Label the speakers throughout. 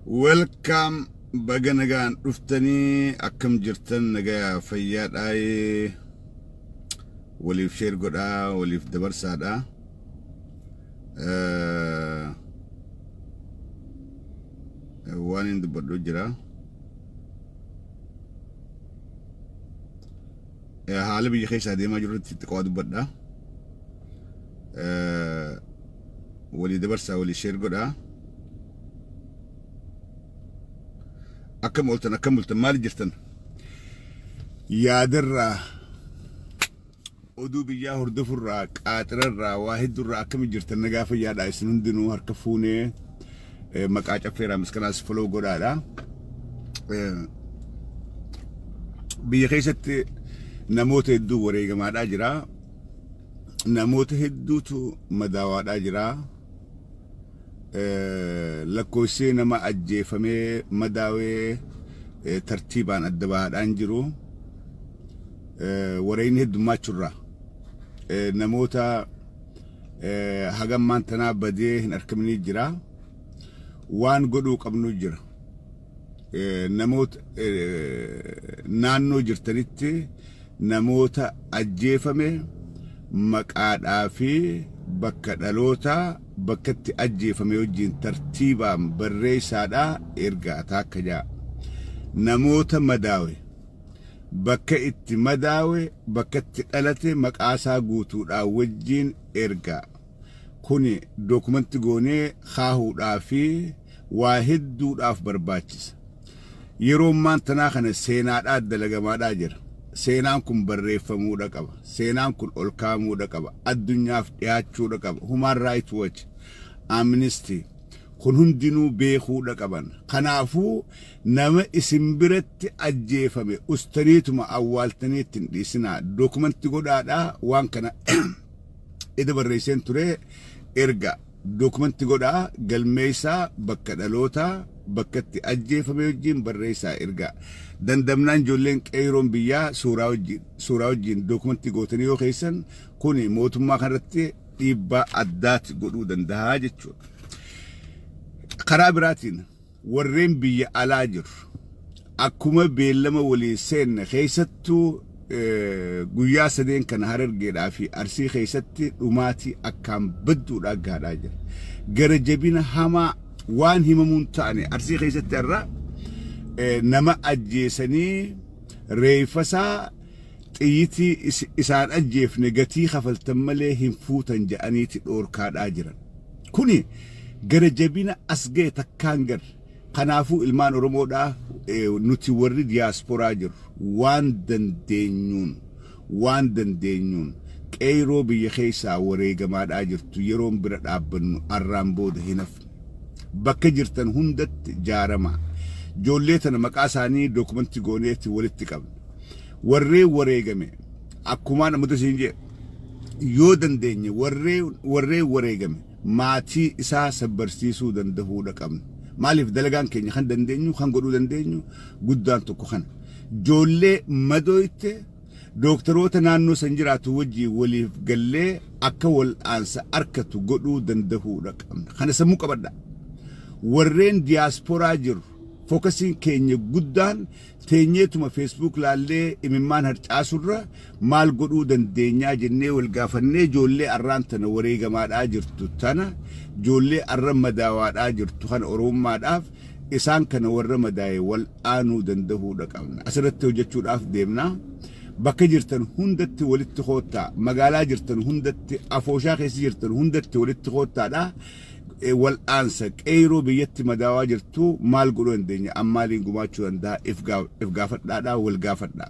Speaker 1: Welcome, baga nagaan dhuftanii. Akkam jirtan? Nagaya, fayyaadhaayee? Waliif share godhaa, waliif dabarsaadha. Waan hin dubbadhu jira. Haala biyya keessaa deemaa jirutti xiqqoo dubbadha. Walii dabarsaa, walii share godhaa. Akkam ooltan? Akkam bultan? Maali jirtan? Yaadarraa, oduu biyyaa hordofurraa, qaaxirarraa, waa hedduurraa akkami jirtan? Nagaa, fayyaadha isin hundinuu? Harka fuunee. Maqaa caffeeraa miskanaas follow godhaadha. Biyya keessatti namoota hedduu wareegamaadhaa jira. Namoota hedduutu madaawaadhaa jira. Lakkoofsi nama ajjeefamee madaawee tartiibaan adda bahaadhaan jiru. Wareegni heddummaachurraa namoota hagammaan tanaa badee hin argamanii jira. Waan godhuu qabnu jira. Namoota naannoo jirtanitti namoota ajjeefame maqaadhaa fi bakka dhalootaa, bakka itti ajjeefame wajjin tartiibaan barreessaadhaa ergaa taakka jaa. Namoota madaawe, bakka itti madaawe, bakka itti dhalate, maqaasaa guutuudhaan wajjin ergaa. Kuni dookumanti goonee kaahuudhaa fi waa hedduudhaaf barbaachisa. Yeroo ammaan tanaa kana seenaadhaa dalagamaadhaa jira. Seenaan kun barreeffamuudha qaba. Seenaan kun ol kaa'amuudha qaba. Addunyaaf dhiyaachuudha qaba. Human Rights Watch, Amnesty kun hundinuu beekuudha qaban. Kanaafuu nama isin biratti ajjeefame ustaniituma awwaaltanii ittiin dhiisinaa. Dookumanti godhaadhaa. Waan kana ida barreesseen ture. Erga dookumanti godhaa, galmeessaa, bakka dhalootaa, bakka itti ajjeefame wajjin barreessaa ergaa. Dandamnaan ijoolleen qeeroon biyyaa suuraa wajjin dookumantii gootanii yoo keessan, kuni mootummaa kanarratti dhiibbaa addaati godhuu danda'a jechuudha. Karaa biraatiin warreen biyya alaa jiru akkuma beellama walii seenne, keessattuu guyyaa sadeen kana Harargeedhaa fi Arsii keessatti dhumaatii akkaan badduudhaa gaadhaa jira. Gara jabina hamaa waan himamuun ta'ane Arsii keessatti har'a nama ajjeesanii reeffasaa xiyyitii isaan ajjeefne gatii kafaltan malee hin fuutan jedhaniiti dhoorkaadhaa jiran. Kuni gara jabina as ga'e takkaan garre. Kanaafuu ilmaan Oromoodhaa, nuti warri diyaasporaa jirru waan dandeenyuun qeyroo biyya keessaa wareegamaadhaa jirtu yeroon bira dhaabbannu arraan booda hin hafne. Bakka jirtan hundatti jaaramaa. Ijoollee tana maqaa isaanii dookumantii gooneetti walitti qabna. Warreen wareegame akkumaan ammatu siin jedhe, yoo dandeenye warreen wareegame maatii isaa sabbarsiisuu danda'uudha qabna. Maaliif? Dalagaan keenya kan dandeenyu, kan godhuu dandeenyu guddaan tokko kana. Ijoollee madooyte dooktaroota naannoo san jiraatu wajjin waliif gallee akka wal'aansa arkatu godhuu danda'uudha qabna. Kana sammuu qabadha. Warreen diyaasporaa jiru focusiin keenya guddaan teenyeetuma Facebook laallee imimmaan harcaasurra maal godhuu dandeenyaa jennee wal gaafannee, ijoollee arraan tana wareegamaadhaa jirtu tana, ijoollee arra madaawaadhaa jirtu kana, oromummaadhaaf isaan kana warra madaa'e wal aanuu danda'uudha qabna. Asirratti hojjechuudhaaf deemna. Bakka jirtan hundatti walitti koottaa. Magaalaa jirtan hundatti, afooshaa keessa jirtan hundatti walitti koottaadha. Wal'aansa qeyroo biyyatti madaawaa jirtu maal godhuu dandeenya, ammaaliin gumaachuu danda'a, if gaafadhaadha, wal gaafadha.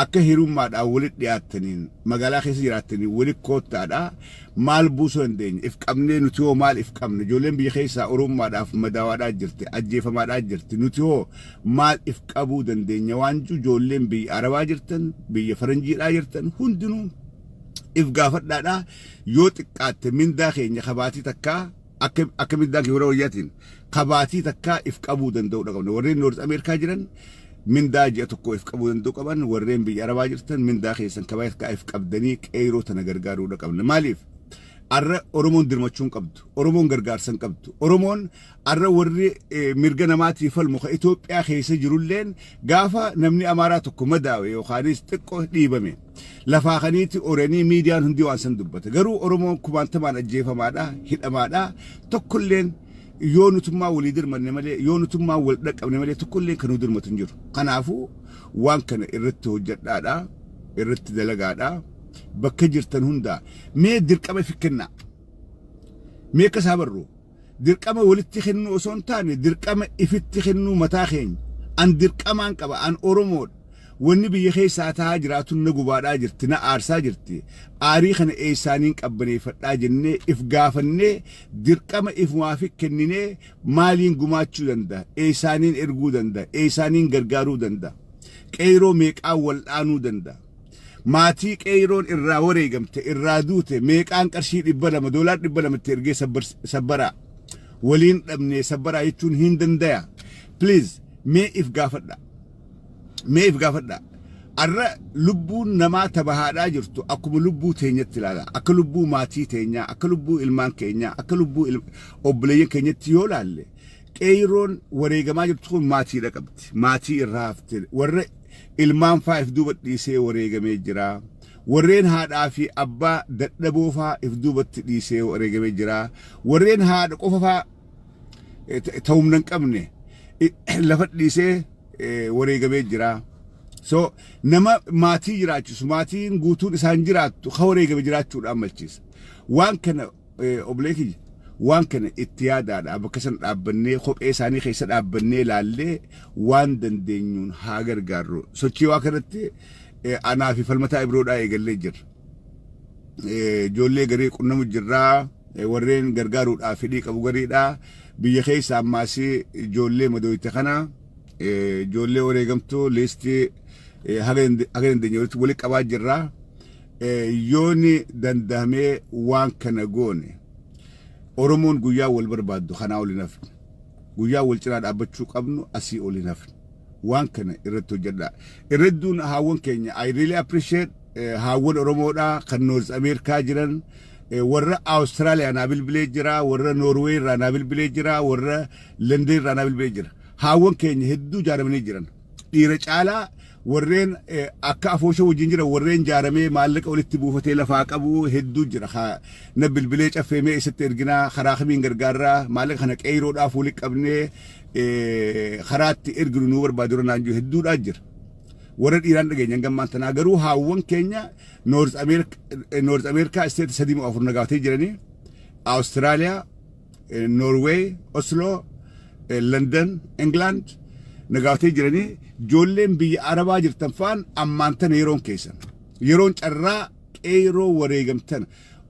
Speaker 1: Akka hirummaadhaan walitti dhiyaattaniin, magaalaa keessa jiraattaniin walitti koottaadha. Maal buusuu dandeenya? If qabnee nuti hoo maal if qabna? Ijoolleen biyya keessaa oromummaadhaaf madaawaadhaa jirti, ajjeefamaadhaa jirti. Nuti hoo maal if qabuu dandeenya? Waan jiru ijoolleen biyya Arabaa jirtan, biyya Faranjiidhaa jirtan hundinuu if gaafadhaadha. Yoo xiqqaatte mindaa keenya kabaatii takkaa, akka mindaan keenya wayyaatiin kabaatii takkaa if qabuu danda'uu qabna. Warreen North Ameerikaa jiran mindaa ji'a tokko if qabuu danda'uu qaban. Warreen biyya Arabaa jirtan mindaa keessan kabaatii takkaa if qabdanii qeyroo tana gargaaruudha qabna. Maaliif? Arra Oromoon dirmachuu hin qabdu. Oromoon gargaarsa hin qabdu. Oromoon arra warri mirga namaatiif falmu ka Itoophiyaa keessa jirulleen gaafa namni Amaaraa tokko madaawe yookaanis xiqqoo dhiibame lafaa kaniiti oranii miidiyaan hundi waan san dubbata. Garuu Oromoon kumaantamaan ajjeefamaadha, hidhamaadha. Tokkolleen yoo nutummaa walii dirmanne malee, yoo nutummaa wal dhaqqabne malee, tokkolleen kan nu dirmatu hin jiru. Kanaafuu waan kana irratti hojjedhaadha, irratti dalagaadha. Bakka jirtan hundaa mee dirqama ifi kennaa. Mee akka isaa barru dirqama walitti kennuu osoo hin taane, dirqama ifitti kennuu mataa keenya. An dirqamaan qaba, an Oromoodha. Wanni biyya keessaa tahaa jiraatu na gubaadhaa jirti, na aarsaa jirti. Aarii kana eessaaniin qabbaneeffadhaa jennee if gaafannee, dirqama ifumaaf kenninee, maaliin gumaachuu danda'a? Eessaaniin erguu danda'a? Eessaaniin gargaaruu danda'a? Qeeroo meeqaan wal dhaanuu danda'a? Maatii qeeroon irraa wareegamte, irraa duute meeqaan qarshii 200, doolaar 200tti ergee sabbaraa waliin dhabnee sabbaraa jechuun hin dandaya? Please, mee if gaafadha. Mee if gaafadha. Arra lubbuun namaa tabahaadhaa jirtu akkuma lubbuu teenyatti ilaala. Akka lubbuu maatii teenyaa, akka lubbuu ilmaan keenyaa, akka lubbuu obboleeyyan keenyatti yoo laalle, qeeroon wareegamaa jirtu kun maatiidha qabdi. Maatii irraa hafte, warra ilmaan faa if duuba dhiisee wareegamee jira. Warreen haadhaa fi abbaa dadhaboo faa if duubatti dhiisee wareegamee jira. Warreen haadha qofa faa ta'umna hin qabne lafa dhiisee wareegamee jira. So nama maatii jiraachisu, maatiin guutuun isaan jiraattu ka wareegame jiraachuudhaan malchiisa. Waan kana, obbolee kiyya, waan kana itti yaadaadha. Bakka san dhaabbannee, kophee isaanii keessa dhaabbannee laallee, waan dandeenyuun haa gargaarru. Sochii waa kanatti anaa fi Falmataa Ibroodhaa eegallee jirra. Ijoollee garii qunnamu jirraa, warreen gargaaruudhaaf fedhii qabu gariidha. Biyya keessa ammaas ijoollee madooyte kana, ijoollee wareegamtuu liistii haga dandeenye walitti qabaa jirra. Yooni danda'amee waan kana goone, Oromoon guyyaa wal barbaaddu kanaa ol hin hafne. Guyyaa wal cinaa dhaabbachuu qabnu asii ol hin hafne. Waan kana irratti hojjedha. Irradduun haawwan keenya, I really appreciate haawwan Oromoodhaa kan North America jiran, warra Awustiraaliyaa naa bilbilee jira, warra Noorweey irraa naa bilbilee jira, warra London irraa naa bilbilee jira. Haawwan keenya hedduu ijaaramanii jiran. Dhiira caalaa warreen akka afoosha wajjin jiran, warreen jaaramee maallaqa walitti buufatee lafaa qabu hedduu jira. Na bilbilee, caffeemee isatti erginaa, karaa kamiin gargaarraa, maallaqa kana qeeroodhaaf walitti qabnee karaatti erginu nuu barbaadu naan jiru hedduudhaa jira. Warra dhiiraan dhageenya gammaan tanaa garuu haawwan keenya North America state sadii moo afur nagaafatee jiranii: Awustiraaliyaa, Noorweey, Oslo, London, England nagaafatee jiranii. Ijoolleen biyya Arabaa jirtan faan ammaan tana yeroon keessan. Yeroon carraa qeeroo wareegamtan.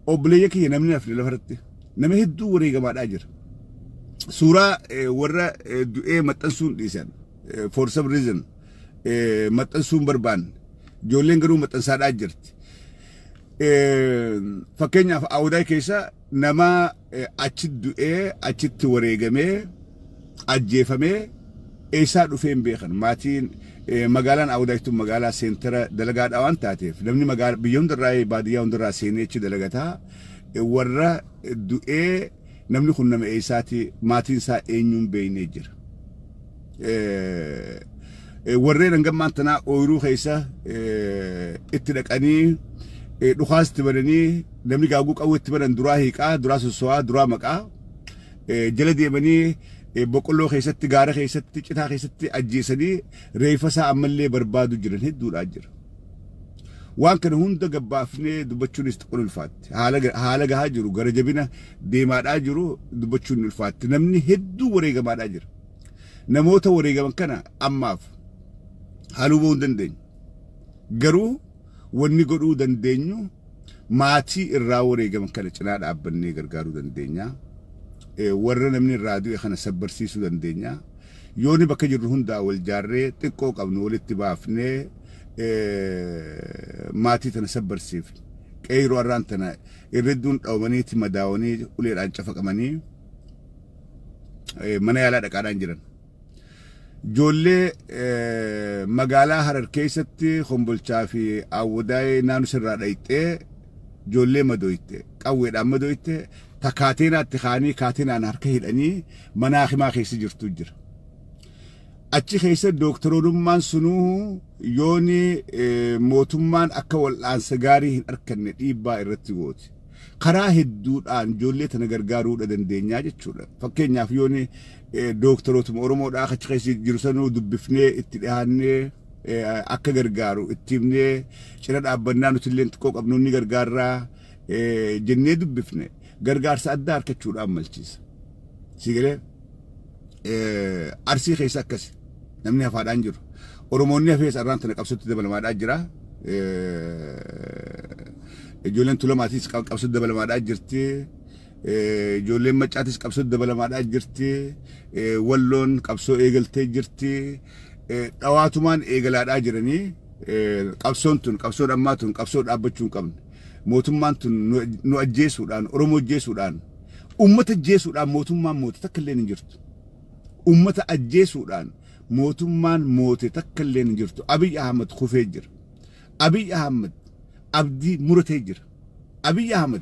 Speaker 1: Obboleeyya kiyya, namni hafne lafarratti nama hedduu wareegamaadhaa jira. Suuraa warra du'ee maxxansuun dhiisan, for some reason maxxansuun barbaanne, ijoolleen garuu maxxansaadhaa jirti. Fakkeenyaaf Awudaay keessa nama achi du'ee, achitti wareegamee ajjeefamee eessaa dhufee hin beekan. Maatiin, magaalaan Awudaay tun magaalaa seentara dalagaadha waan taateef, namni magaalaa biyya hundarraa, baadiyyaa hundarraa seenee achi dalagataa. Warra du'ee namni kun nama eessaati, maatiin isaa eenyuun beeynee jira. Warreen hangammaan tanaa ooyiruu keessa itti dhaqanii dhukaas itti bananii, namni gaaguu qabu itti banan, duraa hiiqaa, duraa sosso'aa, duraa maqaa jala deemanii boqqolloo keessatti, gaara keessatti, citaa keessatti ajjeesanii reeffa isaa ammallee barbaadu jiran hedduudhaa jira. Waan kana hunda gabbaafnee dubbachuunis xiqqoo ulfaatti. Haala gahaa jiru, gara jabina deemaadhaa jiru dubbachuun ulfaatti. Namni hedduu wareegamaadhaa jira. Namoota wareegaman kana ammaaf haaluu bahuu hin dandeenyu. Garuu wanni godhuu dandeenyu, maatii irraa wareegaman kana cinaa dhaabbannee gargaaruu dandeenya. Warra namni irraa du'e kana sabbarsiisuu dandeenya. Yooni bakka jirru hundaa wal jaarree, xiqqoo qabnu walitti baafnee maatii tana sabbarsiifne. Qeeroo arraan tana irridduun dhawamaniiti madaawanii uleedhaan cafaqamanii mana yaalaa dhaqaadhaan jiran. Ijoollee magaalaa Harar keessatti Kombolchaa fi Awwadaayee naannoo sirraa dhayxee ijoollee madooyte. Qawweedhaan madooyte, ta kaateenaatti kaanii kaateenaan harka hidhanii mana hakimaa keessa jirtu jira. Achi keessa dooktaroonummaan sunuu yooni mootummaan akka wal'aansa gaarii hin arkanne dhiibbaa irratti gooti. Karaa hedduudhaan ijoollee tana gargaaruudha dandeenyaa jechuudha. Fakkeenyaaf, yooni dooktarootuma Oromoodhaa achi keessa jiru sanuu dubbifnee, itti dhiyaannee, akka gargaaru itti himnee, cina dhaabbannaa, nuti illee xiqqoo qabnu ni gargaarraa jennee dubbifne, gargaarsa addaa argachuudhaan malchiisa. Sigalee Arsii keessa akkas namni hafaadhaan jiru. Oromoonni hafees arraan tana qabsootti dabalamaadhaa jira. Ijoolleen Tuulamaatis qabsootti dabalamaadhaa jirti. Ijoolleen Maccaatis qabsootti dabalamaadhaa jirti. Walloon qabsoo eegaltee jirti. Dhawaatumaan eegalaadhaa jiranii, qabsoon tun, qabsoon ammaa tun, qabsoo dhaabbachuu hin qabne. Mootummaan tun nu ajjeesuudhaan, Oromoo ajjeesuudhaan, uummata ajjeesuudhaan mootummaan moote takka illee hin jirtu. Uummata ajjeesuudhaan mootummaan moote takka illee hin jirtu. Abiy Ahmad kufee jira. Abiy Ahmad abdii muratee jira. Abiy Ahmad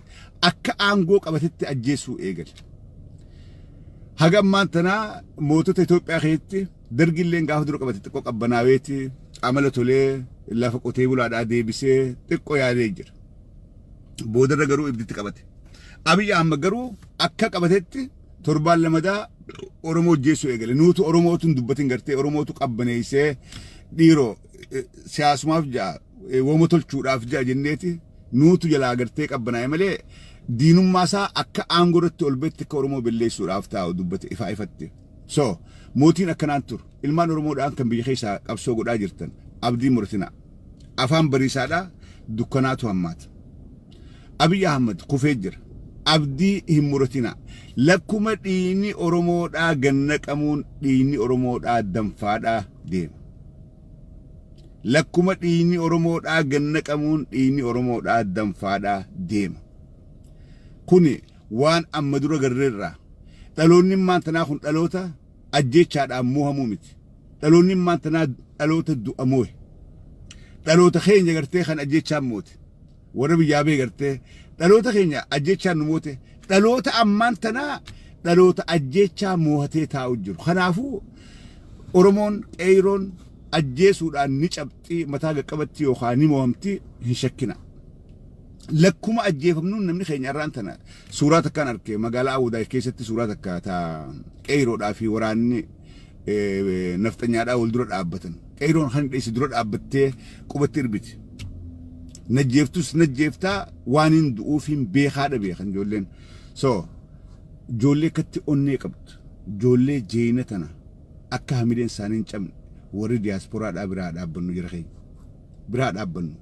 Speaker 1: akka aangoo qabatetti ajjeesuu eegale. Haga ammaan tanaa mootota Itoophiyaa keessatti Dargilleen gaafa dura qabate xiqqoo qabbanaaweeti, amala tolee, lafa qotee bulaadhaa deebisee xiqqoo yaadee jira. Boodarra garuu ibditti qabate. Abiy Ahmad garuu akka qabatetti torbaan lamadaa Oromoo ajjeesuu eegale. Nuutu Oromootu hin dubbatin, gartee Oromootu qabbaneessee, dhiiroo siyaasumaaf ja'a, wooma tolchuudhaaf ja'a jenneeti nuutu jalaa gartee qabbanaa'e malee, diinummaa isaa akka aangoo irratti ol beetti akka Oromoo belleessuudhaaf taa'u dubbate ifaa ifatti. So mootiin akkanaan turu, ilmaan Oromoodhaan kan biyya keessaa qabsoo godhaa jirtan, abdii muratinaa. Afaan bariisaadhaa dukkanaatu hammaata. Abiy Ahmad kufee jira. Abdii hin muratinaa. Lakkuma dhiigni Oromoodhaa gannaqamuun dhiigni Oromoodhaa danfaadhaa deema. Lakkuma dhiigni Oromoodhaa gannaqamuun dhiigni Oromoodhaa danfaadhaa deema. Kuni waan amma dura garreerraa. Dhaloonni immaan tanaa kun dhaloota ajjeechaadhaan moohamuu miti. Dhaloonni immaan tanaa dhaloota du'a moohe. Dhaloota keenya gartee kan ajjeechaan moote. Warra biyyaa bee gartee dhaloota keenya ajjeechaan nu moote. Dhaloota ammaan tanaa dhaloota ajjeechaa moohatee taa'u jiru. Kanaafuu Oromoon qeeyroon ajjeesuudhaan ni cabxii, mataa qaqqabatti yookaan ni mo'amti hin shakkina. Lakkuma ajjeefamnuun namni keenya irraan tana suuraa takkaan arke, magaalaa Awudaay keessatti suuraa takka ta qeeyroodhaa fi waraanni nafxanyaadhaa wal dura dhaabbatan. Qeeyroon kan dheessi dura dhaabbattee qubatti irbiti. Najjeeftus najjeeftaa, waan hin du'uuf hin beekaadha beekan ijoolleen. So ijoollee akkatti onnee qabdu, ijoollee jeena tana akka hamileen isaanii hin cabne, warri diyaasporaadhaa biraa dhaabbannu, jira keenya. Biraa dhaabbannu.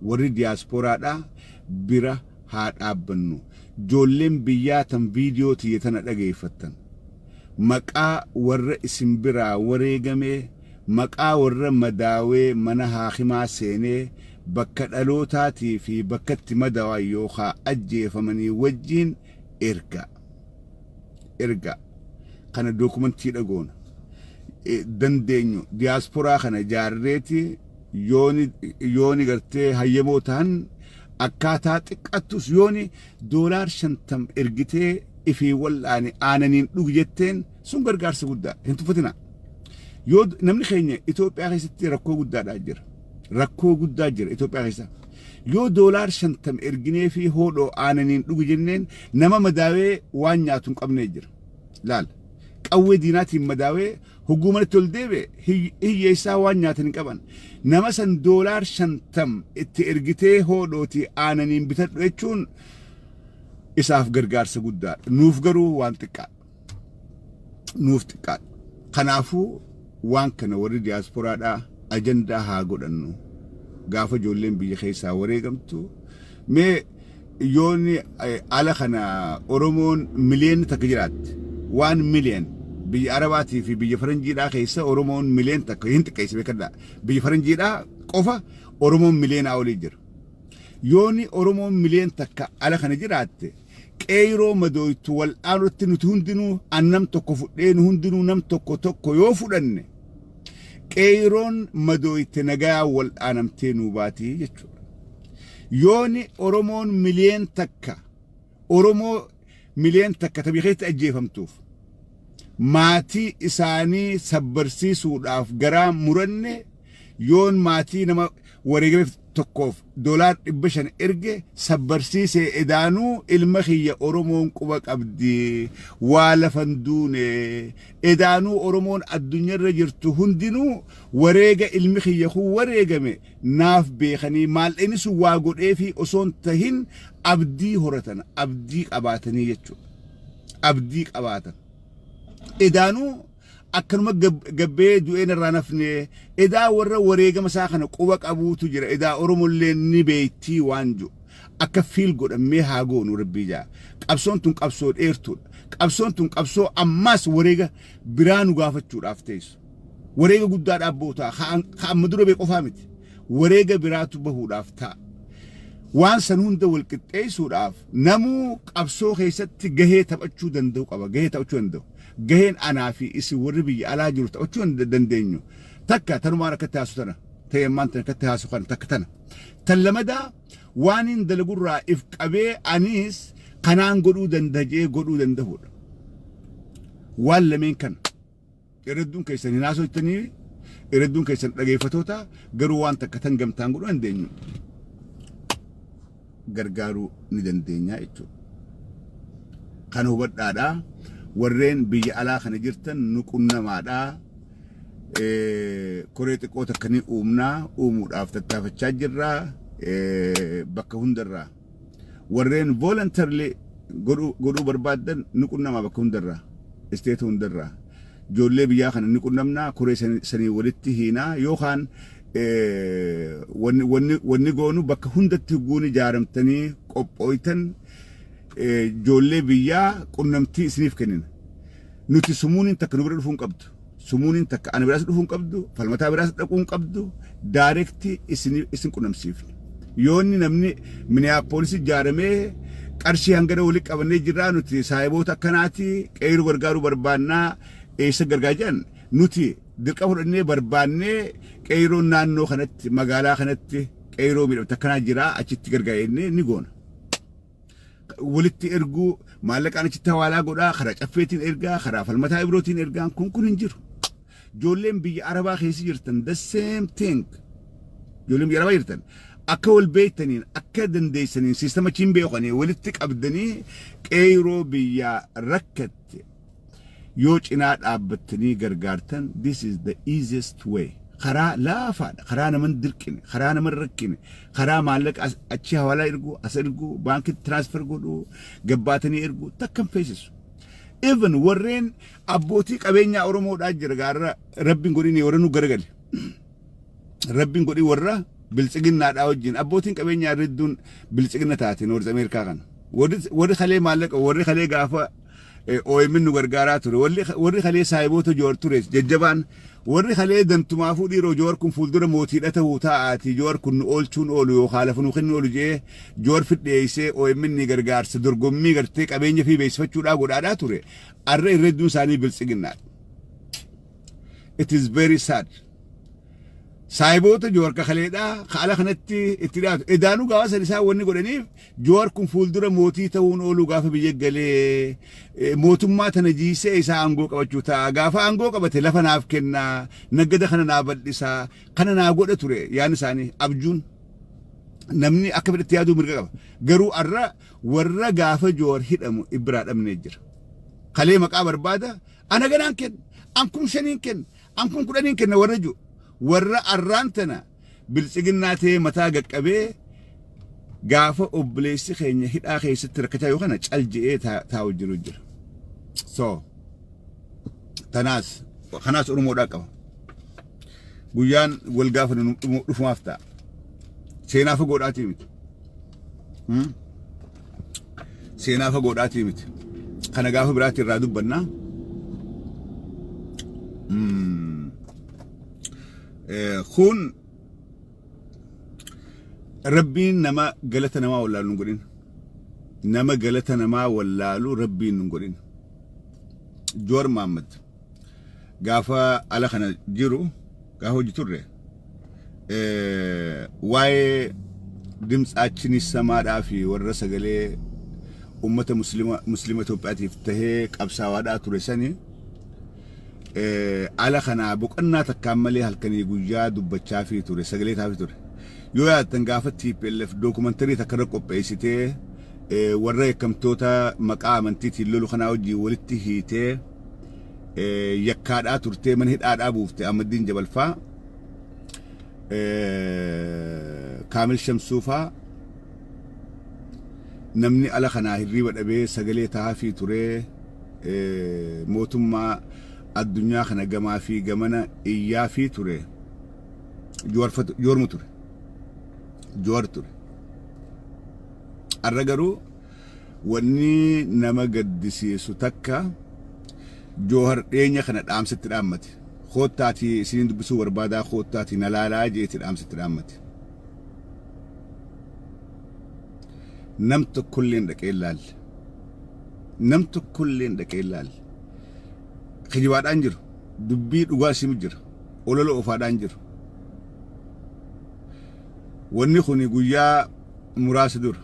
Speaker 1: Warri diyaasporaadhaa bira haa dhaabbannu. Ijoolleen biyyaa tan viidiyoo tiyya tana dhageeffattan, maqaa warra isin biraa wareegamee, maqaa warra madaawee mana haakimaa seenee, bakka dhalootaatii fi bakka itti madaawan yookaan ajjeefamanii wajjiin ergaa. Ergaa. Kana dookumentii dhagoona. Dandeenyu diyaasporaa kana jaarreeti, yooni gartee hayyamoo ta'an, akkaataa xiqqattus yooni $50 ergitee ifii wal'aani, aananiin dhugi jetteen, sun gargaarsa guddaa hin tuffatina. Yoo namni keenya Itoophiyaa keessatti rakkoo guddaadhaa jira. Rakkoo guddaa jira Itoophiyaa keessa. Yoo $50 erginee fi hodhoo aananiin dhugi jenneen, nama madaawee waan nyaatu hin qabnee jira. Laal. Qawwee diinaatiin madaawee hogguu manatti ol deebi'e hiyyeessaa waan nyaatan hin qaban. Nama san $50 itti ergitee hodhooti aananiin bitadhu jechuun isaaf gargaarsa guddaadha. Nuuf garuu waan xiqqaadha. Nuuf xiqqaadha. Kanaafuu waan kana warri diyaasporaadhaa ajandaa haa godhannu. Gaafa ijoolleen biyya keessaa wareegamtu, mee yooni ala kana Oromoon 1 miliyoona jiraatte, 1 million biyya Arabaatii fi biyya Faranjiidhaa keessa Oromoon 1 miliyoona hin xiqqeesse, beekadhaa. Biyya Faranjiidhaa qofa Oromoon miliyoonaa olii jira. Yooni Oromoon 1 miliyoona ala kana jiraatte, qeyroo madooytu wal'aanutti nuti hundinuu annam tokko fudhee, nu hundinuu nam tokko tokko yoo fudhanne, qeeyroon madooyte nagayaa wal'aanamtee nuu baatii jechuudha. Yooni Oromoon 1 miliyoona Oromoo 1 miliyoona tabii keessatti ajjeefamtuuf maatii isaanii sabbarsiisuudhaaf garaa muranne, yoon maatii nama wareegame tokkoof $500 erge sabbarsiisee, edaanuu ilma kiyya Oromoon quba qabdi, waa lafan duune, edaanuu Oromoon addunyaarra jirtu hundinuu wareega ilmi kiyya kun wareegame naaf beekanii, maallaqni sun waa godhee fi osoon tahin abdii horatan, abdii qabaatanii jechuudha. Abdii qabaatan. Edaanuu akkanuma gabbee du'een irraa nafne, edaa warra wareegama isaa kana quba qabuutu jira, edaa Oromollee ni beektii waan jiru akka feel godhamee haa goonu. Rabbii jaa, qabsoon tun qabsoo dheertuudha. Qabsoon tun qabsoo ammaas wareega biraa nu gaafachuudhaaf teessu, wareega guddaa dhaabbootaa ka amma dura bee qofaa miti, wareega biraatu bahuudhaaf ta'a. Waan san hunda wal qixxeessuudhaaf namuu qabsoo keessatti gahee taphachuu danda'u qaba. Gahee taphachuu danda'u, gaheen anaa fi isin warri biyya alaa jiru taphachuu dandeenyu takka tanumaan akkatti haasu tana ta'e, ammaan tana akkatti haasu kana takka tana. Tan lamadaa, waan hin dalagurraa if qabee anis kanaan godhuu danda'a jee godhuu danda'uudha. Waan lameen kana irradduun keessan hin haasoftanii, irradduun keessan dhageeffatoota, garuu waan takka tan gamtaan godhuu dandeenyu gargaaruu ni dandeenya jechuudha. Kana hubadhaadhaa, warreen biyya alaa kana jirtan nu qunnamaadhaa. Koree xiqqoo takka ni uumnaa, uumuudhaaf tattaafachaa jirraa bakka hundarraa. Warreen voluntarily godhuu barbaaddan ni qunnamaa bakka hundarraa, state hundarraa. Ijoollee biyyaa kana ni qunnamnaa, koree sanii walitti hiinaa, yookaan wanni goonu bakka hundatti guun ijaaramtanii qophooytan ijoollee biyyaa qunnamtii isiniif kennina. Nuti sumuuniin takka nu bira dhufuu hin qabdu. Sumuuniin takka ana biraas dhufuu hin qabdu, falmataa biraas dhaquu hin qabdu, direct isin qunnamsiifna. Yoonni namni Minneapolis ijaaramee qarshii hangana walitti qabannee jirraa, nuti saahiboota akkanaati, qeeruu gargaaruu barbaannaa, eessa gargaar jedhan, nuti dirqama fudhannee barbaannee qeeroon naannoo kanatti, magaalaa kanatti qeeroo miidhamte akkanaa jira, achitti gargaarennee ni goona. Walitti erguu, maallaqaan achitti hawaalaa godhaa, karaa caffeetiin ergaa, karaa falmataa ibrootiin ergaan kun hin jiru. Ijoolleen biyya Arabaa keessa jirtan the same thing. Ijoolleen biyya Arabaa jirtan akka wal beektaniin, akka dandeessaniin, system achiin beekanii walitti qabdanii qeeroo biyya rakkatte yoo cinaa dhaabbattanii gargaartan, this is the easiest way. Karaa laafaadha, karaa naman dirqine, karaa naman rakkine, karaa maallaqa achi hawaalaa erguu, as erguu, baankitti transfer godhuu, gabbaatanii erguu takkan feesisu. Even warreen abbootii qabeenyaa Oromoodhaa jira, gaarra rabbiin godhini warra nu garagale, rabbiin godhi warra biltsiginnaadhaa wajjin abbootiin qabeenyaa hedduun biltsigina taate North Ameerikaa kana, warri kalee maallaqa, warri kalee gaafa OMN nu gargaaraa ture, warri kalee saayiboota Joowar ture jajjabaan, warri kalee dantumaafuu dhiiroo Joowar kun fuuldura mootiidha ta'uu taa'aati, Joowar kun nu oolchuun oolu yookaan lafa nu kennu oolu jee Joowar fidheessee OMN ni gargaarsa dorgommii gartee qabeenya fi beeksifachuudhaa godhaadhaa ture, arra irra hedduun isaanii biltsiginnaadha. It is very sad. Saayiboota Joowar kakaleedhaa haala kanatti itti dhiyaatu. Edaanuu gaafa san isaan wanni godhaniif Joowar kun fuuldura mootii ta'uun ooluu, gaafa biyya galee mootummaa tana jiisee isaa aangoo qabachuu ta'a. Gaafa aangoo qabate lafa naaf kennaa, nagada kana naa bal'isaa, kana naa godha ture yaan isaanii abjuun. Namni akka fedhetti yaaduu mirga qaba. Garuu arra warra gaafa Joowar hidhamu ibiraa dhabnee jira. Kalee maqaa barbaada, ana ganaan kenna, an kun shaniin kenna, an kun kudhaniin kenna warra jiru. Warra arraan tana biltsiginnaa ta'ee mataa gaqqabee gaafa obboleessi keenya hidhaa keessatti rakkachaa yoo kana cal je'ee taa'u jiru jira. So tanaas kanaas Oromoodhaa qaba. Guyyaan wal gaafa dhufumaaf ta'a. Seenaa fagoodhaatii miti. Seenaa fagoodhaatii miti. Kana gaafa biraatti irraa dubbannaa. Kun rabbiin nama galata namaa wallaalu nu godhin. Nama galata namaa wallaalu rabbiin nu godhin. Joowar Mohaammed gaafa ala kana jiru, gaafa hojii turre, waa'ee dimtsaachin samaadhaa fi warra sagalee Ummata Muslima Itoophiyaatiif tahee qabsaawaadhaa ture sani ala kanaa boqonnaa takkaan malee halkanii guyyaa dubbachaa fi ture, sagalee taafii ture. Yoo yaadatan, gaafa TPLF dookumantarii takka irra qopheessitee warra yakkamtoota maqaa amantiitiin lolu kanaa wajjin walitti hiitee yakkaadhaa turtee mana hidhaadhaa buufte, Ahmadiin Jabalfaa, Kaamil Shamsuufaa, namni ala kanaa hirriiba dhabee sagalee taafii turee mootummaa addunyaa kana gamaa fi gamana iyyaa fi ture Joormu ture. Joowar ture. Arra garuu wanni nama gaddisiisu takka, Joohar dhiyeenya kana dhaamsatti dhaammate. Koottaatii isiniin dubbisuu barbaadaa, koottaatii na laalaa jeeti dhaamsatti dhaammate. Nam tokkolleen dhaqee laalle. Nam tokkolleen dhaqee laalle. Kijibaadhaan jiru. Dubbii dhugaa isimu jira. Olola ofaadhaan jiru. Wanni kun guyyaa muraasa dura.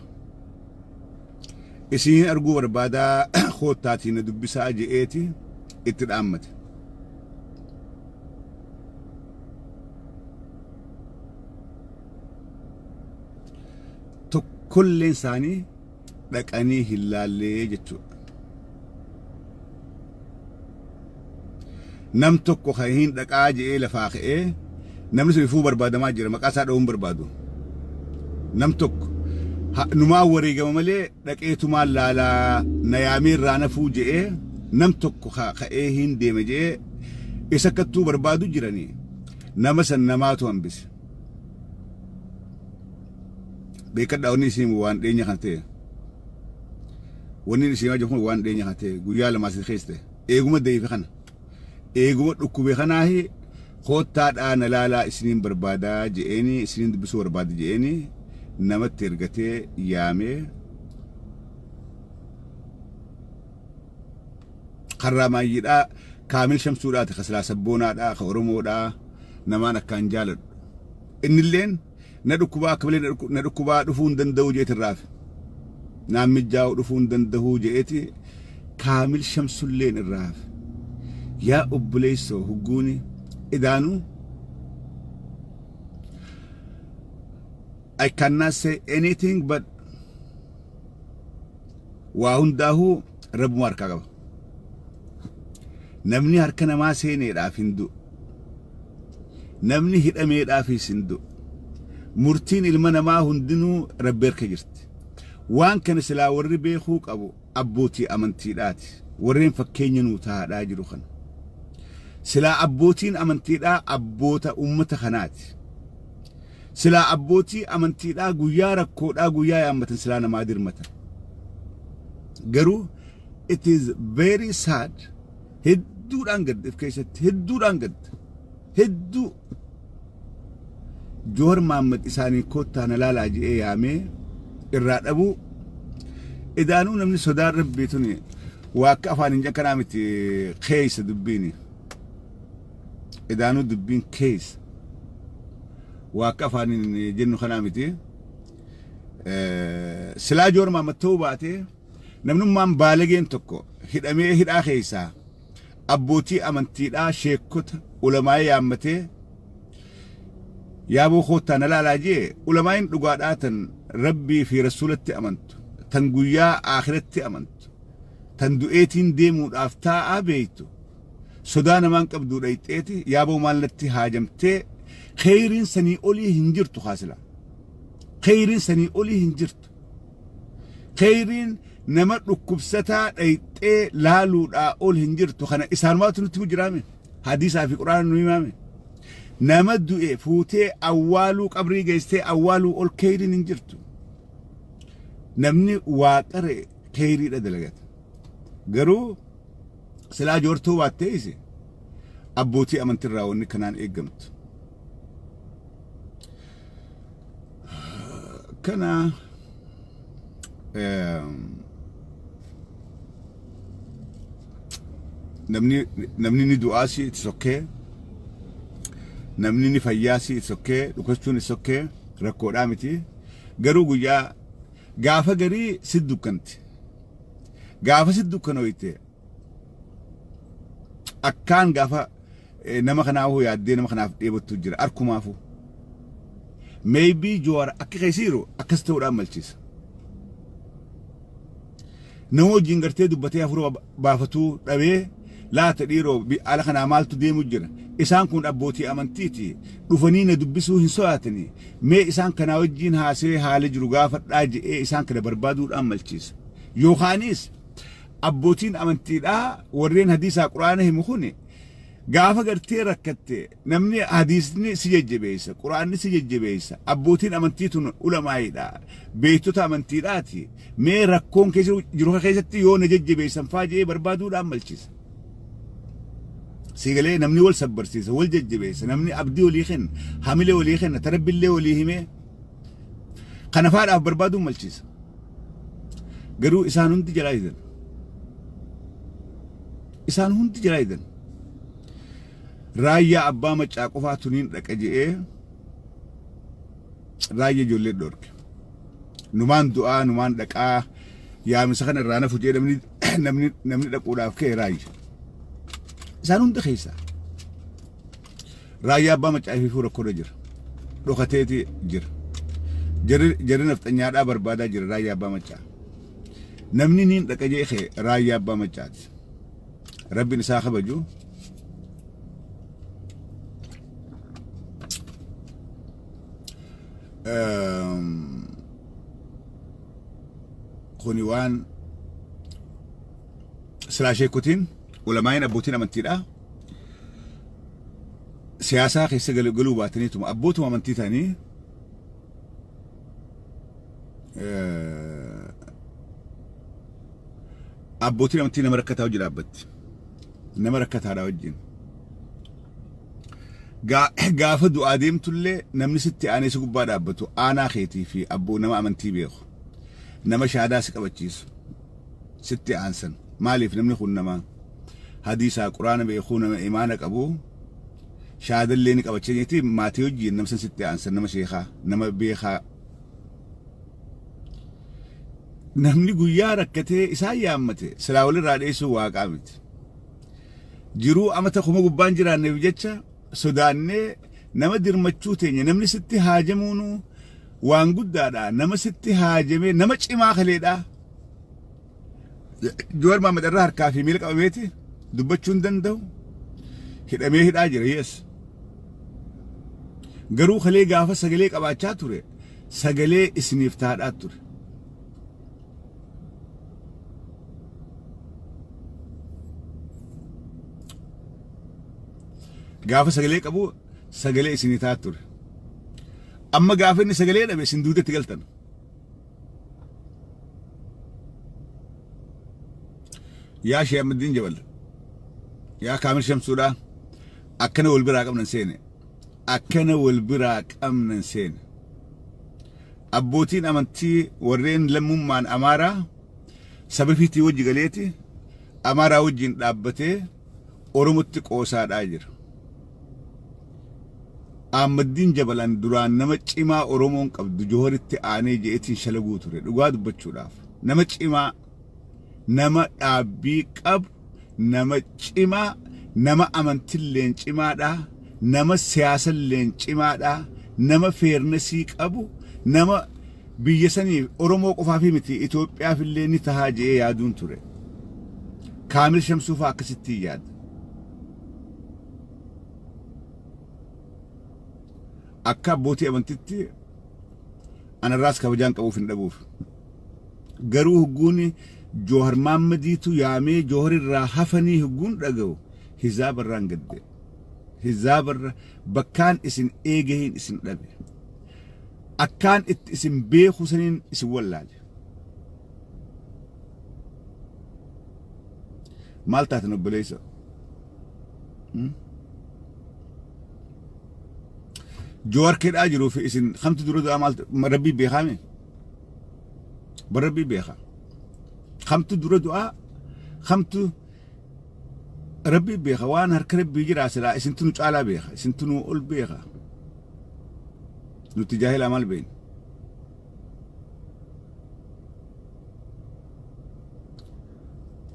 Speaker 1: Isiniin arguu barbaadaa, koottaatii na dubbisaa je'eeti itti dhaammate. Tokkolleen isaanii dhaqanii hin laallee jechuudha. Nam tokko kan hin dhaqaa je'ee lafaa ka'ee, namni sun ifuu barbaadamaa jira, maqaa isaa dha'uun barbaadu. Nam tokko numaa wareegama malee dhaqeetumaan laalaa na yaamee irraa nafuu je'ee, nam tokko ka'ee hin deeme je'ee isa akkattuu barbaadu jiranii, nama san namaatu hambise. Beekadhaa, wanni isin waan dhiyeenya kan ta'e. Wanni isin jiru kun waan dhiyeenya kan ta'e, guyyaa 2 asii keessa ta'e. Eeguma deebife kana. Eeguma dhukkube kanaahi koottaadhaa na laalaa, isiniin barbaadaa je'eeni, isiniin dubbisuu barbaada je'eeni namatti ergatee yaamee karraa maayyiidhaa Kaamil Shamsuudhaati, ka silaa sabboonaadhaa, ka Oromoodhaa, namaan akkaan jaaladhu. Innilleen na dhukkubaa, akka malee na dhukkubaa, dhufuu hin danda'u jeeti irraafe. Naan mijjaa'u, dhufuu hin danda'u jeeti Kaamil Shamsulleen irraafe. Yaa obboleessoo, hugguuni idaanuu I cannot say anything, but waa hundaahuu rabbuma harkaa qaba. Namni harka namaa seeneedhaaf hin du'u. Namni hidhameedhaafis hin du'u. Murtiin ilma namaa hundinuu rabbi harka jirti. Waan kana silaa warri beekuu qabu abbootii amantiidhaati. Warreen fakkeenya nuu taa'adhaa jiru kana. Silaa abbootiin amantiidhaa abboota uummata kanaati. Silaa abbootii amantiidhaa guyyaa rakkoodhaa guyyaa yaammatan silaa namaa dirmatan. Garuu it is very sad. Hedduudhaan gadda, if keessatti hedduudhaan gadda. Hedduu Joowar Mahammad isaanii koottaa na laalaa je'ee yaamee irraa dhabuu. Idaanuu namni sodaan rabbii tuni waa akka afaan hin kanaa miti, keessa dubbiini. Idaanuu dubbiin keessa waa akka afaan hin jennu kanaa miti. Silaa Joowar Mahammad ta'uu baatee, namnummaan baalageen tokko hidhamee hidhaa keessaa abbootii amantiidhaa, sheekota, ulamaa'ee yaammatee yaaboo koottaa na laalaa jee, ulamaa'iin dhugaadhaa tan rabbii fi rasuulatti amantu, tan guyyaa aakiratti amantu, tan du'eetiin deemuudhaaf taa'aa beeytu, sodaa namaan qabduu dhayxeeti yaaboo maallatti haajamtee, kheyriin sanii olii hin jirtu. Kaasila kheyriin sanii olii hin jirtu. Kheyriin nama dhukkubsataa dhayxee laaluudhaa ol hin jirtu. Kana isaanumaatu nutti jiraame, hadiisaa fi quraana nu himaame. Nama du'e fuutee awwaaluu, qabrii geessitee awwaaluu ol kheyriin hin jirtu. Namni waaqare kheyriidha dalagata. Garuu silaa joortuu baattee ise abbootii amantirraa wanni kanaan eeggamtu. Kana namni ni du'aasi, it's okay. Namni ni fayyaasi, it's okay. Dhukachuun it's okay, rakkoodhaa miti. Garuu guyyaa gaafa garii si dukkanti. Gaafa si dukkanooyte akkaan gaafa nama kanaafuu yaaddee nama kanaaf dheebottu jira arkumaafuu. Maybe Jawaar akka keessa jiru akkas ta'uudhaan malchiisa. Nama wajjin gartee dubbatee hafuura baafatuu dhabee laata dhiiroo ala kanaa maaltu deemu jira. Isaan kun abbootii amantiiti. Dhufanii na dubbisuu hin sodaatanii. Mee isaan kanaa wajjin haasee haala jiru gaafadhaa je'ee isaan kana barbaaduudhaan malchiisa. Yookaanis abbootiin amantiidhaa warreen hadiisaa quraana himu kuni gaafa gartee rakkatte namni hadiisni si jajjabeessa, quraanni si jajjabeessa, abbootiin amantii tun ulamaayiidha, beektota amantiidhaati. Mee rakkoon keessa jiru keessatti yoo na jajjabeessan faa je'ee barbaaduudhaan malchiisa. Siigalee namni wal sabbarsiisa, wal jajjabeessa, namni abdii walii kenna, hamilee walii kenna, tarabbillee walii himee kana faadhaaf barbaaduun malchiisa. Garuu isaan hundi jalaa didan. Isaan hundi jalaa didan. Raayyaa abbaa maccaa qofaa tuniin dhaqa je'ee raayyaa ijoollee dhorke. Numaan du'aa numaan dhaqaa yaamisa kana irraa nafu je'ee namni namni namni dhaquudhaaf ka'e raayya. Isaan hunda keessaa. Raayyaa abbaa maccaa ififuu rakkoorra jira. Dhokateeti jira. Jarri nafxanyaadhaa barbaadaa jira raayyaa abbaa maccaa. Namni niin dhaqa jee kee raayyaa abbaa maccaati. Rabbiin isaa kabaju. Kuni waan silaa sheekotiin ulamaa'iin abbootiin amantiidha. Siyaasaa keessa galuu baataniituma abbootuma amantii ta'anii abbootiin amantii nama rakkataa hojii dhaabbatti. Nama rakkataadha wajjin. Gaafa du'aa deemtullee namni sitti aanee si gubbaa dhaabbatu aanaa keetii fi abboo nama amantii beeku. Nama shaadaa si qabachiisu. Sitti aansan. Maaliif namni kun nama hadiisaa quraana beekuu nama imaana qabu shaadallee ni qabachee jetti maatii wajjin nama san sitti aansan nama sheekaa nama beekaa. Namni guyyaa rakkatee isaan yaammate silaa walirraa dheessuu waaqaa miti. Jiruu amata kuma gubbaan jiraanneef jecha sodaannee nama dirmachuu teenya namni sitti haajamuunu waan guddaadha. Nama sitti haajamee nama cimaa kaleedha. Jowaar Mahammad irraa harkaa fi miila qabameeti dubbachuu hin danda'u. Hidhamee hidhaa jira yes. Garuu kalee gaafa sagalee qabaachaa ture sagalee isiniif taadhaa ture. Gaafa sagalee qabu sagalee isinii ta'a ture. Amma gaafa inni sagalee dhabe isin duudatti galtan. Yaa Shee Ahmadiin Jabal, yaa Kaamil Shamsuudhaa, akkana wal biraa qabnan seene. Akkana wal biraa qabnan seene. Abbootiin amantii warreen lammummaan Amaaraa saba fiitii wajji galeeti Amaaraa wajjin dhaabbatee Oromotti qoosaadhaa jira. Ahmaddiin Jabalan duraan nama cimaa Oromoon qabdu Johoritti aanee je'eetiin shalaguu ture dhugaa dubbachuudhaaf. Nama cimaa, nama dhaabbii qabu, nama cimaa, nama amantilleen cimaadha, nama siyaasalleen cimaadha, nama feernasii qabu, nama biyya saniif Oromoo qofaafii miti Itoophiyaafillee ni tahaa je'ee yaaduun ture. Kaamil Shamsuu fa'aa akkasitti yaada. Akka abbootii amantitti anarraas kabajaan qabuuf hin dhabuuf. Garuu hogguun Joohar Maammadiitu yaamee Joohar irraa hafanii hogguun dhaga'u hizaaba irraan gadde. Hizaaba irra bakkaan isin eegahiin isin dhabe. Akkaan itti isin beeku saniin isin wallaale. Maal taatan obboleessa? Joowar kedhaa jiruu fi isin kamtu dura du'aa maal rabbii beekaame? Bar rabbii beeka. Kamtu dura du'aa kamtu rabbii beeka waan harka rabbii jiraa silaa isintu nu caalaa beeka isintu nu ol beeka. Nuti jaahilaa maal beekna?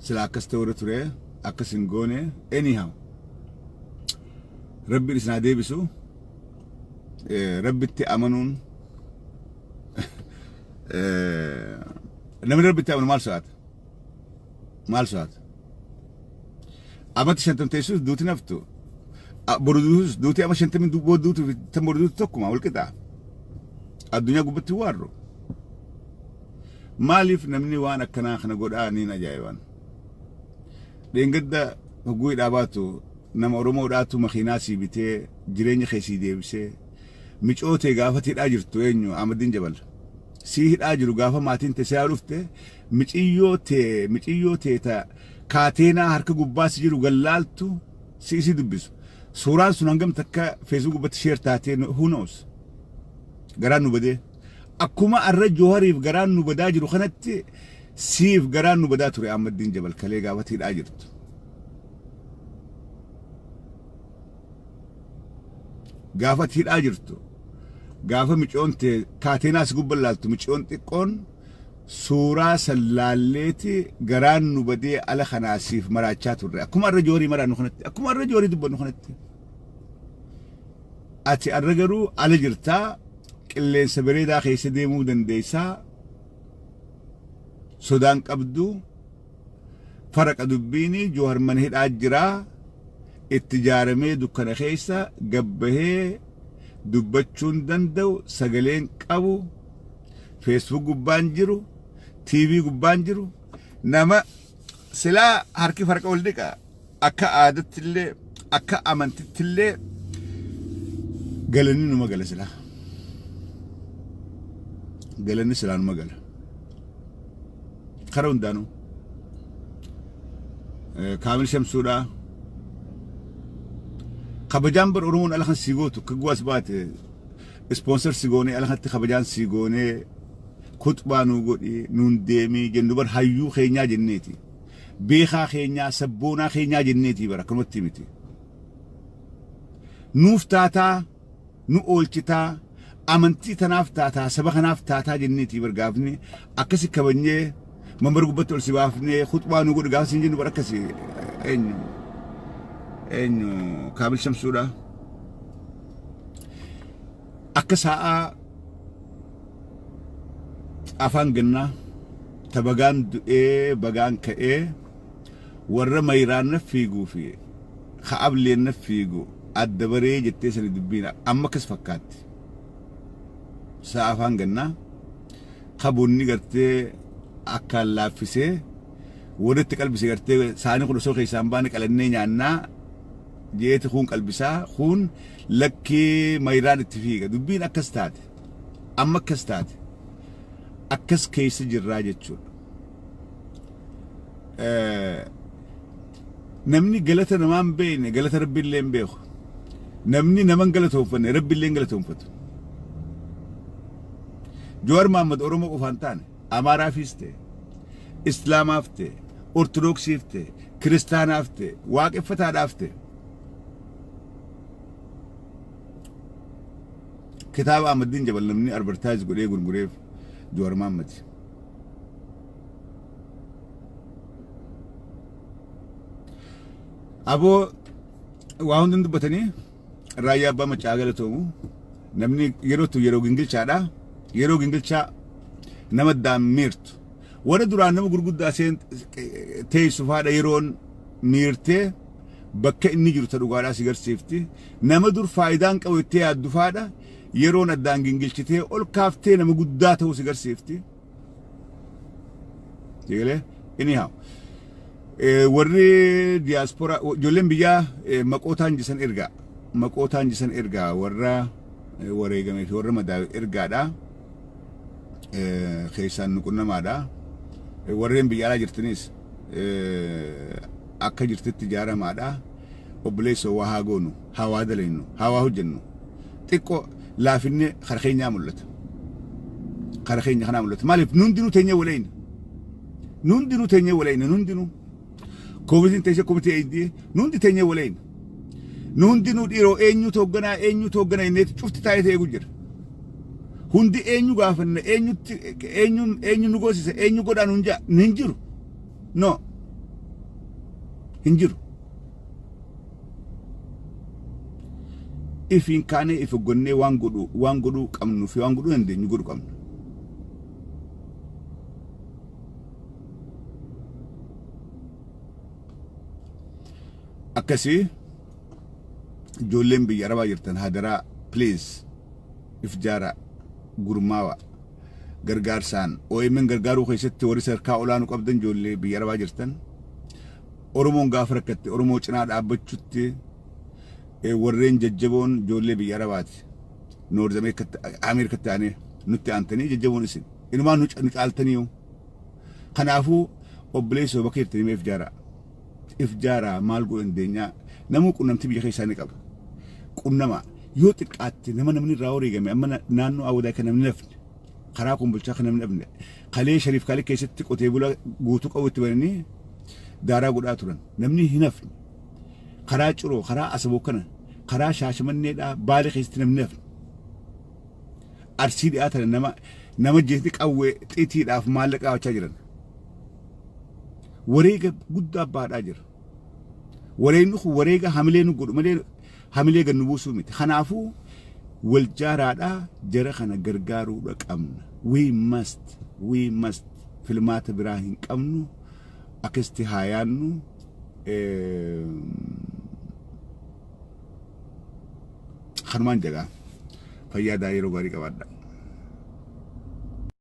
Speaker 1: Sila akkas ta'uu irra ture, akkas hin goone. Anyhow, Rabbiin isin haa deebisu. Rabbitti amanuun, namni Rabbitti amanu maal sodaata? Maal sodaata? Amatti 50 teessus duuti naftu. Boru duutus duuti amma 50 booda duutuu fi tan boru duutu tokkuma, wal qixa. Addunyaa gubbatti waarru. Maaliif namni waan akkanaa kana godhaa niin ajaa'iban. Dheengadda hogguu hidhaa baatu nama Oromoodhaatu makiinaa sii bitee jireenya kee sii deebisee. Micoo tee gaafa hidhaa jirtu, eenyu, Ahmadiin Jabal. Sii hidhaa jiru, gaafa maatiin tee siyaa dhufte, miciyyoo tee ta kaateenaa harka gubbaa si jiru gallaaltu si isii dubbisu. Suuraan sun hangam takka Facebook gubbatti share taatee, who knows. Garaan nu badee. Akkuma arra Joohariif garaan nu badaa jiru kanatti siif garaan nu badaa ture, Ahmadiin Jabal, kalee gaafa hidhaa jirtu. Gaafa hidhaa jirtu, gaafa micoon tee kaateenaa si gubbaan laaltu, micoon xiqqoon suuraa sallaalleeti garaan nu badee ala kanaa siif maraachaa turre. Akkuma arra Joorii maraannu kanatti, akkuma arra Joorii dubbannu kanatti. Ati arra garuu ala jirtaa, qilleensa bareedaa keessa deemuu dandeessaa, sodaan qabdu. Faraqa dubbiini Joohar mana hidhaa jiraa, itti ijaaramee dukkana keessa gabbahee dubbachuun danda'u, sagaleen qabu, Facebook gubbaan jiru, TV gubbaan jiru. Nama silaa harki farqa wal dhiqa, akka aadatti illee akka amantitti illee galanni numa gala, silaa galanni silaa numa gala kara hundaanuu. Kaamil Shamsuudha. Kabajaan bar Oromoon ala kan sii gootu akka guwaas baate sponsor si goonee, ala kanatti kabajaan sii goonee, kutbaa nuu godhi nuun deemii jennu bar hayyuu keenyaa jenneeti. Beekaa keenyaa, sabboonaa keenyaa jenneeti bar, akkanumatti miti. Nuuf taataa, nu oolchitaa, amantii tanaaf taataa, saba kanaaf taataa jenneeti bar. Gaafni akkasi kabajnee manbar gubbatti ol si baafnee khutbaa nu godhi gaafa siin jennu bar akkasi. Eenyu, eenyu, Kaamil Shamsuudha. Akka sa'aa afaan gannaa ta bagaan du'ee bagaan ka'ee warra mayraanna fiiguu fi ka'ableenna fiigu adda baree jettee sani dubbiin amma akkas fakkaatti. Sa'a afaan gannaa kabunni gartee akkaan laaffisee warri qalbise gartee saanii kun osoo keessaan baane qalannee nyaannaa jeeti, kun qalbisaa, kun lakkii mayraan itti fiiga. Dubbiin akkas taate, amma akkas taate, akkas keessa jirraa jechuudha. Namni galata namaa hin beekne galata Rabbiillee hin beeku. Namni nama hin galatoonfanne Rabbiillee hin galatoonfatu. Jawaar Mohaammed Oromoo qofaan taane, Amaaraafis ta'e, Islaamaaf ta'e, Ortodoksiif ta'e, Kiristaanaaf ta'e, Waaqeffataadhaaf ta'e. Kitaaba Ahmadiin Jabal namni advertise godhee gurgureef Jawaar Mohaammed. Aboo, waa hundi dubbatanii. Raayyaa abbaa macaa galatoomu. Namni yeroo tu yeroo gingilchaadha. Yeroo gingilchaa nama addaan miirtu. Warra duraan nama gurguddaa seen teessu faadha yeroon miirtee bakka inni jiru ta dhugaadhaa si garsiifti. Nama dur faayidaan qabu itti yaaddu faadha yeroon addaan gingilchitee ol kaaftee nama guddaa ta'uu si garsiifti. Sigalee anyhow. Warri diyaaspooraa, ijoolleen biyyaa maqootaan jisan ergaa, maqootaan jisan ergaa, warra wareegamee fi warra madaawe ergaadha. Keessaan nu qunnamaadha. Warreen biyya alaa jirtanis akka jirtitti ijaaramaadha. Obboleessoo, waa haa goonu, haa waa dalaynu, haa waa hojjennu. Xiqqoo laafinne kara keenyaa mul'ata. Kara keenya kanaa mul'ata. Maaliif nu hundinuu teenyee walayna. Nu hundinuu teenyee walayna, nu hundinuu. Koomitiin teessee koomitii eeydii, nu hundi teenyee walayna. Nu hundinuu dhiiroo eenyutu hoogganaa, eenyutu hoogganaa inneeti cufti taa'ee ta'ee jira. Hundi eenyu gaafanna, eenyutti, eenyu, eenyu nu goosisa, eenyu godhaa nuun jaa hin jiru. No. Hin jiru. Ifiin kaanee if hoggannee waan godhuu qabnu fi waan godhuu dandeenyu godhuu qabna. Akkasii ijoolleen biyya Arabaa jirtan, hadaraa, please, if jaaraa, gurmaawa. Gargaarsaan OMN gargaaruu keessatti warri sadarkaa olaanuu qabdan, ijoollee biyya Arabaa jirtan, Oromoon gaafa rakkatte Oromoo cinaa dhaabbachuutti warreen jajjaboon ijoollee biyya Arabaati. North Ameerikatti aanee nutti aantanii jajjaboon isin. Inumaan nu caaltanii. Kanaafuu obboleessoo, bakka jirtanii if jaaraa. If jaaraa. Maal godhuu dandeenyaa? Namuu qunnamtii biyya keessaa ni qaba. Qunnama yoo xiqqaatte nama namni irraa wareegame, amma naannoo Awwadaa kan namni nafne, karaa Kombolchaa kan namni dhabne, kalee Shariif Kaalee keessatti qotee bulaa guutuu qabu itti bananii daaraa godhaa turan. Namni hin hafne. Karaa Ciroo, karaa Asaboo kana, karaa Shaashamanneedhaa, Baalee keessatti namni hafne. Arsii dhiyaatan nama jeetti qawwee xitiidhaaf maallaqa qabaachaa jiran. Wareega guddaa baadhaa jira. Wareegni kun wareega hamilee nu godhu malee hamilee gad nu buusuu miti. Kanaafuu wal jaaraadhaa jara kana gargaaruudha qabna. We must, we must. Filmaata biraa hin qabnu. Akkasitti haa yaannu. Kanumaan jagaa fayyaa yeroo gaarii qabaadha.